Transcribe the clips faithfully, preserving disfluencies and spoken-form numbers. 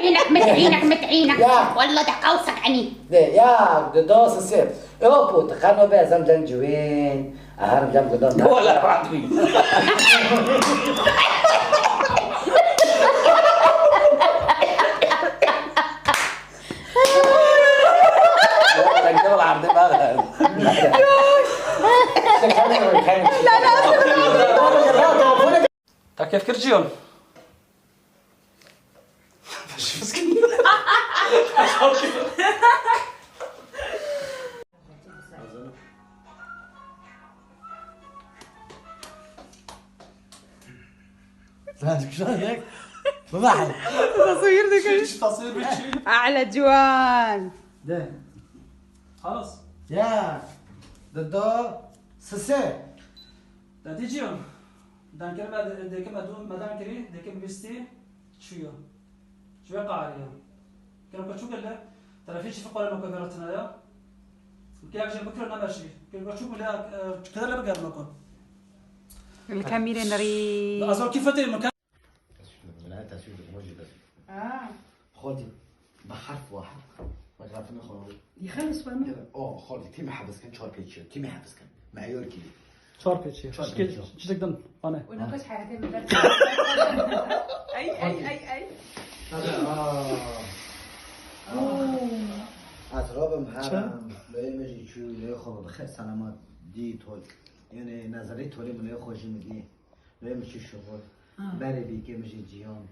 عينك مت عينك مت عينك. يا. والله ده قوسك عني. De, ya, di da sisê. Yo, pu, ti qeno be, ez em cem ciwên. Eher cem gudan. Wala rahat bî. Te kêf kir Cihan? Lan şu an ne? Bu da. Tasvir de Şu, şu tasvir bir şey. Ala ciwan. De. Halas. Ya. De do. Sise. Dadî Cihan. Dankir me, deke me dû me dan kirî, deke bîstî çûyo. Ji we qariya. Kero ke çû gele, telefî çi fiqore me ku veratine ya. Kek jî bikiro nemeşî. Kero ke çû gele, e, çi kadar le bigerme ku. Li Kamîrê nerî. Azor kîfetê min. Vilayet Asûd, Rojî de. Ha. Xwedî, bi herf wa herf. Megrafine xwe. Yixelis bana. O, xwedî, tîmê hebis kin, çar pêçiyo. Tîmê hebis kin. Meyar kî. Çar pêçiyo. Çar pêçiyo. Çiçek din, ane. Ona kaç hayatê min ders. Ay, ay, ay, ay. Tabii, aa. Oo. Ez rabim herim. Lê me jî çû, lê xwe bi xêr selamat dî tol. Yani, nazarê tolê min lê xwe jî min dî. Lê min çi şixul. Ha. Berê bîkê min jî ciyan.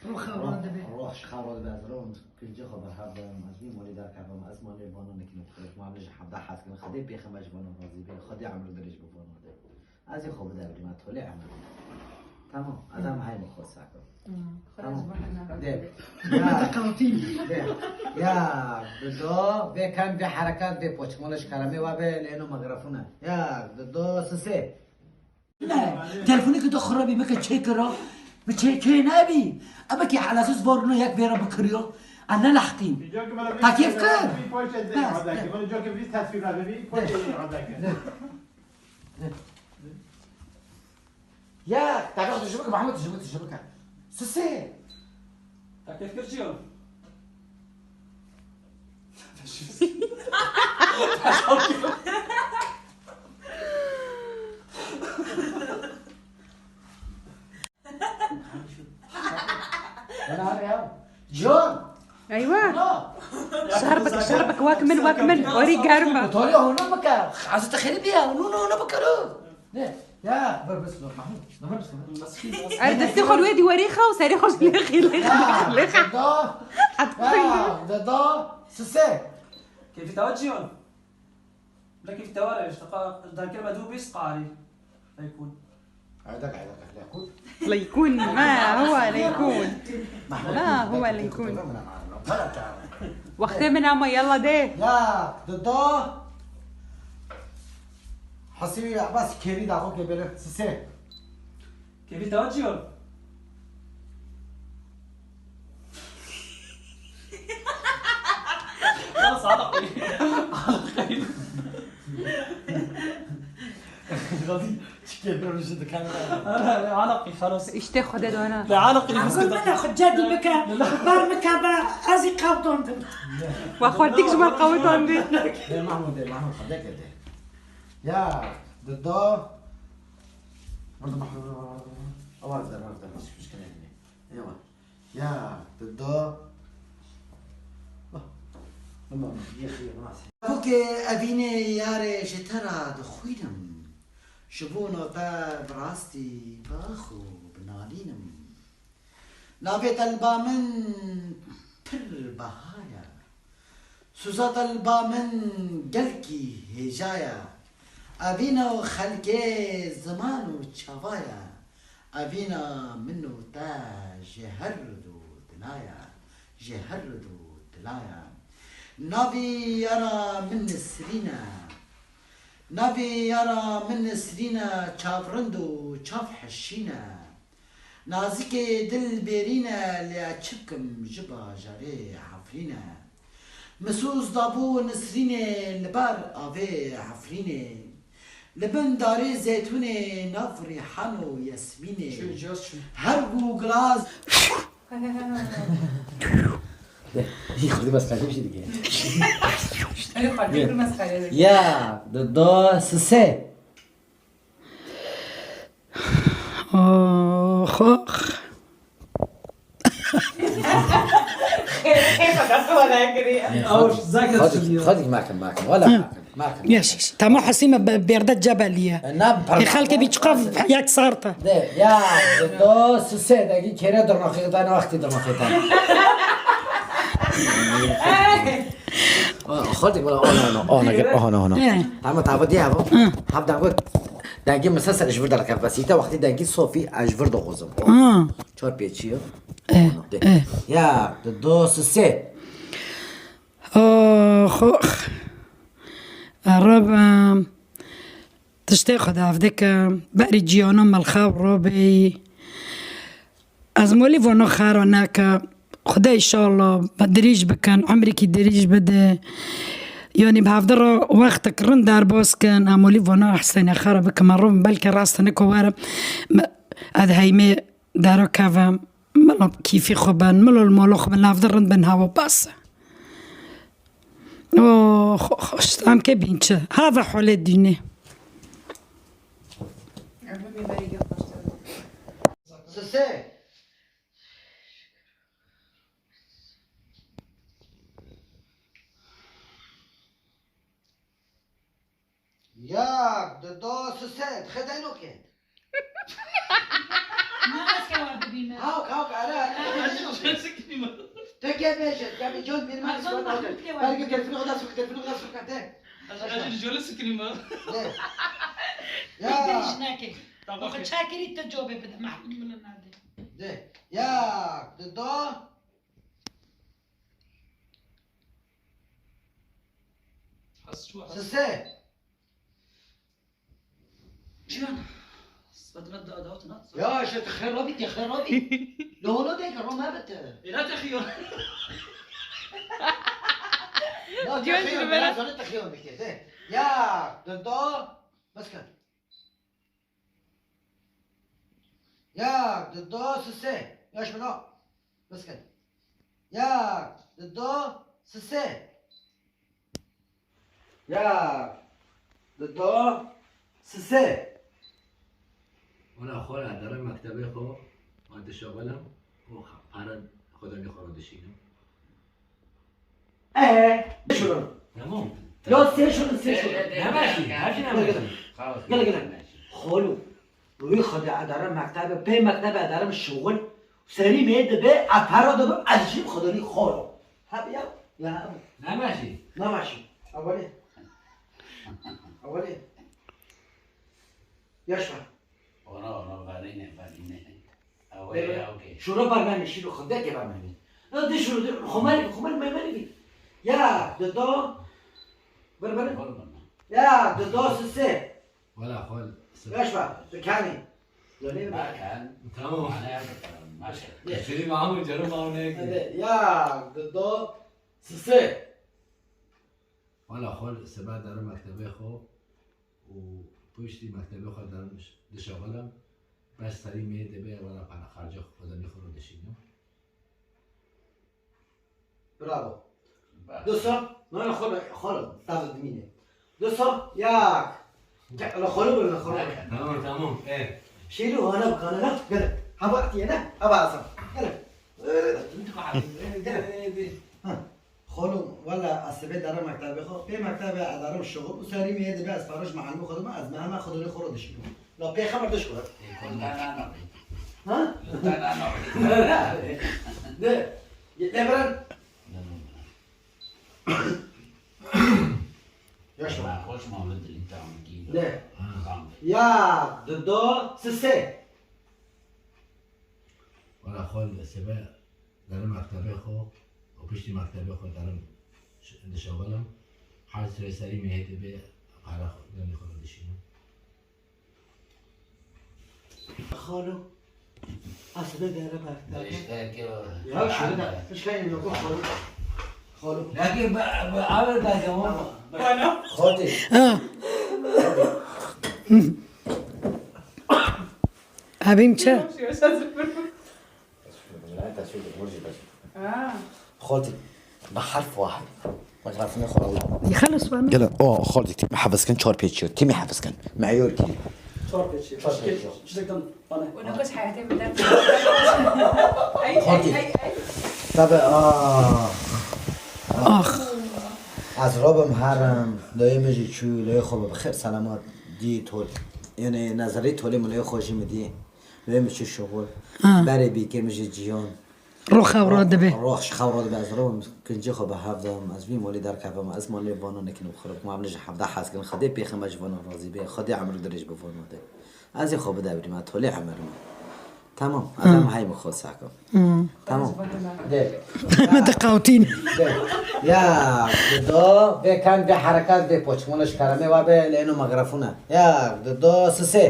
Roxa wan dibe. Rox ji xewa dibe, ez rom kincê xwe berhev dayim. Ez nî malî derkevim. Ez malê vana nekînim. Xwêj malê ji hevdeh hez kirin. Xwedê pêxember ji vana razî be. Xwedê emir dirêj bi vana de. Ez ê xwe bidevrim. Ez tolê emir. Tamam. Ez em hey min xwe sakim. Tamam. De. Ya. De. Ya. Bi do. Vê kan vê herekat vê poçmala ji karamê wa be lê eno mikrofona. Ya. Bi do sisê. Ne, telefonê ki tu xirabî bike çê kira, bi çê çê nebî. Ebe ki alasiz var no yek vêra bikiriyo. A ne lehqîn. Ta kêf kir. Bes, bes. Ya, ta bak tu ji bike, Mahmut, tu ji bike, tu ji bike. Sisê. Ta kêf kir çi yo? Can! Eywa! Şerbik, şerbik, wek min, wek min. Orî germ e. Tolê hûn bike. Hazir te xêrî biya. Hûn, hûn bike. Ne? Ya, ver bes lo, Mahmut. Ver bes lo. Er destê xwe li wê dîwarê xwe û serê xwe ji lê xî, lê xî, lê xî. Deda. Ya, deda. Sise. Keyfî te wa Cihan? Ne keyfî te wa re, işte, qa-, dankir me dû bîst qarî. Leykûn. Ay, dakika, dakika, leykûn. Leykûn, ma huwa leykûn. Mahmut, ma huwa leykûn. Wextê min ama, yalla de. Ya, deda. Hesî wî Abbas kêrî daxo ke bere sise. Kevî te çi yo? Ya Sadık Bey. Sadık Bey. Gazi çike bir şey de kanka. Sadık Bey, halas. İşte Xwedê dona. La Sadık Bey. Min xwe cedî bike, ber bike be, ez ê qewtandim. Wa xwartik ji me qewitandî. Dê Mahmud, dê Mahmud, xwe deke dê. Ya, dida. Burada Mahmud, burada, burada, burada. Awa, burada, burada, burada. Eyvallah. Ya, dida. Tamam, yexî, nasıl? Bûkê evînê yarê ji te re dixwînim. Ji bona te bi rastî bi ax û bi nalînim. Navê te li ba min pir beha ye. Soza te li ba min gelkî hêja ye. Evîna xelkê ziman û çava ye. Evîna min û te ji her du dila ye. Ji her du dila ye. Navê yara min Nisrîn e. Navê yara min Nisrîn e, çav rind û çav heşîn e. Nazikê dil bêrîn e, lê ez çi bikim ji bajarê Efrîn e. Min soz dabû Nisrînê li ber avê Efrînê. Li bin darê zeytûnê nav rîhan û yasmînê. Çi, cihaz çi? Her gu gilaz. Jî xwedî mesxerê jî dike. Erê xwedî mesxerê dike. Ya, du, do, sisê. Ox, ox. Xêr, xêr, xwe dest xwe nekirî. Ew zek Xwedî, destûniye. Xwedî mekin, mekin. Wala mekin, mekin. Yes, yes. Tamam, Hesîme be-, berde cebeliye. E, na, E, xelkê bî çiqav yek sarte. De, ya, do, sisê, degî kêre dirnaxê dana wextî dirnaxê te. Xwedî wala ana, ana, ana, ana, ana, ana. E. Tamam, tamam, diye bu. Hı. Hab dango, dengê mesel ser ji vir derkeve. Sîte wextî dengî sofî ez ji vir doxozim. Hı. Çor pêçiyo. E, Ana, de. E. Ya, do, sisê. Ox, ox. Ereb, em, tiştê xwe dav dikim. Berî ciyana milxew robeyî. Ez molî vana xera neke. Xuda înşallah me dirîj bikin, emrîkî dirîj bide. Yanî bi hevdi re wextek rind derbas kin. Em molî vana Huseyne xera bikim. Me rûm belkî rast niko werim. Me, ez heymê dero kevim. Milo kîfî xwe bin, milo li mala xwe bin, navde rind bin, hewa bas e. Oh, xo-, xo-, işte, em ke bîn çi? Hava holê dînê. Sisê. Yak, di, do, sisê, dixê deyno ke. Na ez kewa dibîme. Hawk, hawk, ara, ara. Te ke bêje, ke bi cod bir ma. Belki telefonu oda sok, telefonu oda sok, te. Ez, ez jole sikirîme. De. Ya. Diriş neke. Tamam. Xwe çakirî te cobê bide, mahmud min nade. De. Yak, di, do. Sisê. Ciwan. Sifet me da dawet na. Ya, işte, te xêr rabî, te xêr rabî. Lo, lo, de, ro me bite. Êra te xiyo. Ya, te Ciwan, xiyo, Ciwan. Sana te xiyo bite, de. Ya, di, do. Bas kir. Yak, di, do, sisê. Yaş min o. Bas kir. Yak, di, do, sisê. Yak, di, do, sisê. Wala xwe ez derim mektebê xwe, ez dişewilim û pere xwedanî xwe re dişînim. Ehe, sê şûn. Tamam. Ya sê şûn, sê şûn. Nemeşî, her şey nemeşî. Gel, gel. Gel, gel. Xolo, wî xwedê ederim mektebe, pê mektebe ederim şuxul. Serî me dibe, ez pera dibim, ez jî xwedanî xolo. Hep ya, ya. Nemeşî. Nemeşî. Awalê. Awalê. Yaşa. Ora, ora, verîne, verîne. Ew ê, ew kê. Şûro bermenî, şîro xindekê bermenî. Na, di şûro, di, xumel, xumel memel bî. Ya, di, do. Bir, bir. Xol bana. Ya, di, do, sisê. Wala xol. Yaş var, di kanî. Döneyim. Bakın. Tamam. Ana yapıyorum. Maşallah. Şirin Mahmut canım Mahmut ne yapıyor? Hadi, ya, di, do, sisê. Wala xol, sibe derim mektebê xo. û piştî mektebê xwe de diş-, dişewilim, bes serî mê dibe wela pere xercê xwe xwedanî xwe re dişînim. Bravo. Bes. Dosa, nana xwe, xwe, tav dimîne. Dosa, yak. Ke-, la xwe bir, la xwe bir. Tamam, tamam, e. Şêrî hana bikane, ne? Gel. Hava etiye, ne? Hava asam. Gel. Gel. Ha. Xolo, wela ez sibê derim mektebê xwe. Pê mektebê ez derim şixul û serî mê dibe ez pere ji mehelê xwe dime, ez me hema xwedorê xwe re dişînim. La pê xeber diş xwe. Ha? De. Ye, ne birin? Yaşa. Ne. Ya, di, do, sisê. Wala xwe li sibe derim mektebê xwe û piştî mektebê xwe derim ş-, dişewilim. Her sirê serî mê hê dibe para xwe, demê xwe re dişînim. Xalo, ez sibe derim mektebê. Ya, şöyle de, hiç kayın yok, xalo. Xalo. Lakin be, be, abi da devam. Bana. Xotê. Ha. Abim çi? Xaltî, bi herf wahid. Mikrofona xwe Allah. Yixelis wan. Gel, o, xaltî, tîmî hefz kin, çar pêçiyo. Tîmî hefz kin. Meyyor ki. Çar pêçiyo. Çar pêçiyo. Çiçekten bana. Û nokos heyatê min der. Ay, ay, ay, ay. Tabi, ah. Ah. Ez rabim herim, loyê min jî çû, loyê xwe bi xêr selamat dî tol. Yani, nezerî tolê min loyê xwe jî min dî. Loyê min çû şixul. Ha. Berê bîkir min jî ciyan. Roxa ro dibe. Rox ji xew radibe, ez rabim kincê xwe bi hev dam, ez vî malî derkevim, ez malê vana nekin û xirab, ma em ji hevdeh hez kirin. Xwedê pêxember ji vana razî be, Xwedê emir dirêj bi vana de. Ez ê xwe bidewrîme, tolê emir me. Tamam, ez em hey min xwe sakim. Tamam. De. Diqewtîn. De. Ya, dido, vê kan, vê herekat, vê poçmona ji keremê wa be, lê eno mikrofon e. Ya, dido, sisê.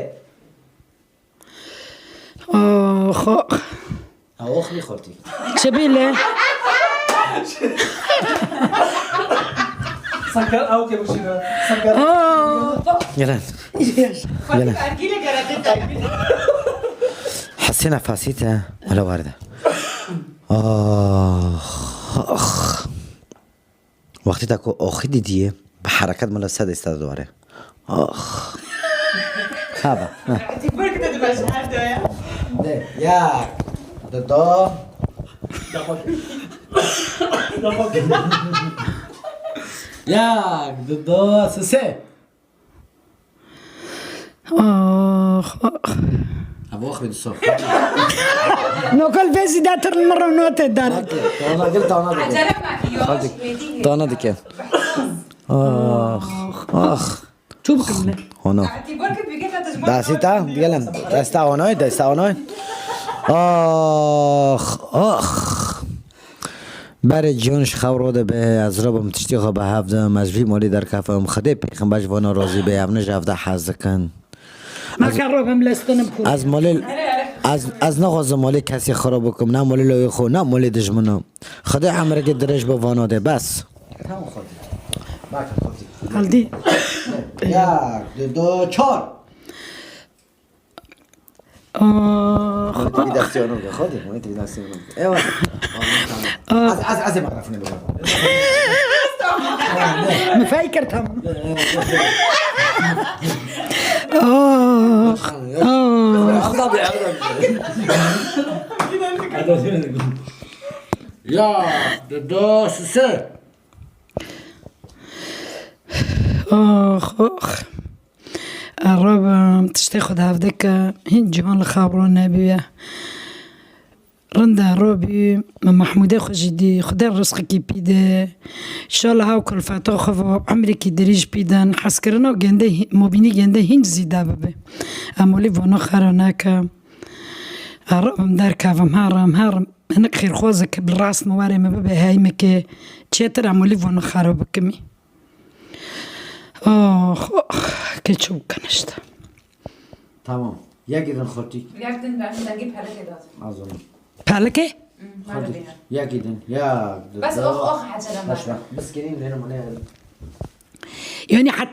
Ox, ox. Ha, ox nî xortî. Çi bîle? Sakar, ew ke bişîne. Sakar. Aa. Gelen. Gelen. Ergîle gerek, ergîle. Hesîna fasîte, wala warde. Ax, ax. Wextî te ku oxî dîtiye, bi hereket min li ser destê didware. Ax. Haba. Heh. Tî ber kite dibe ji her doya. De, yek, dido. Yek, dido, sisê. Ax, ax. Ev ax bê diso. Nokal vê zîdetir li min re note dar. Tana gel, tana dike. Acele me, yavaş, hêdî, hêdî. Tana dike. Ax, ax. Çû bikim ne? Hono. Tî ber kit bigê te dijmin. Dasî ta, gelin. Desta honoy, desta honoy. Ax, ax. Berê ciyan ji xew radibe, ez rabim tiştê xwe bi hev dim, ez ji vî malî derkevim, Xwedê pêxember ji vana razî be, ev ne ji hevdeh hez dikin. Ma Ez, ka rabim lestinim kur. ez malê, ez, ez naxwazim malê kesê xirab bikim, ne malê lawê xwe, ne malê dijmina. Xwedê emrekê dirêj bi vana de, bes. Tamam, xwedî. Bak, xwedî. Haldî. Yek, du, du, çar. Ax. Hûn ê tevî destê wan bike, xwedî, hûn ê tevî destê wan bike. Ewa. Ax. Ez, ez, ez ê mikrofonu bigirm. Min fey kir tam. Ax. Ax. Ya, du, du, sisê. Ax, ax. Ereb, tiştê xwe di hev de ke hîn ciwan li xabro nebûye. Rind e, robî, me Mehmûdê xwe jî dî, Xwedê rizqekî pî de. Înşallah ew kulfeta xwe ve emrekî dirîj pî den. Hezkirina gendê hî-, mobînî gendê hîn zîde bibe. Em olî vana xera neke. Ereb, em derkevim, herim, herim. Hinek xêrxwazek bi rast min were min bibe heyimeke çêtir em welî vana xero bikimî. Ox, ox, keçû bikin işte. Tamam. Yek gidin xortîk. Yek din ben dengê pelekê de. Azam. Pelekê? Hı, Xortîk. Yek gidin. Ya. Bes ox, ox, hecelem. Baş bak. Biz gelin derim ne? Yani hat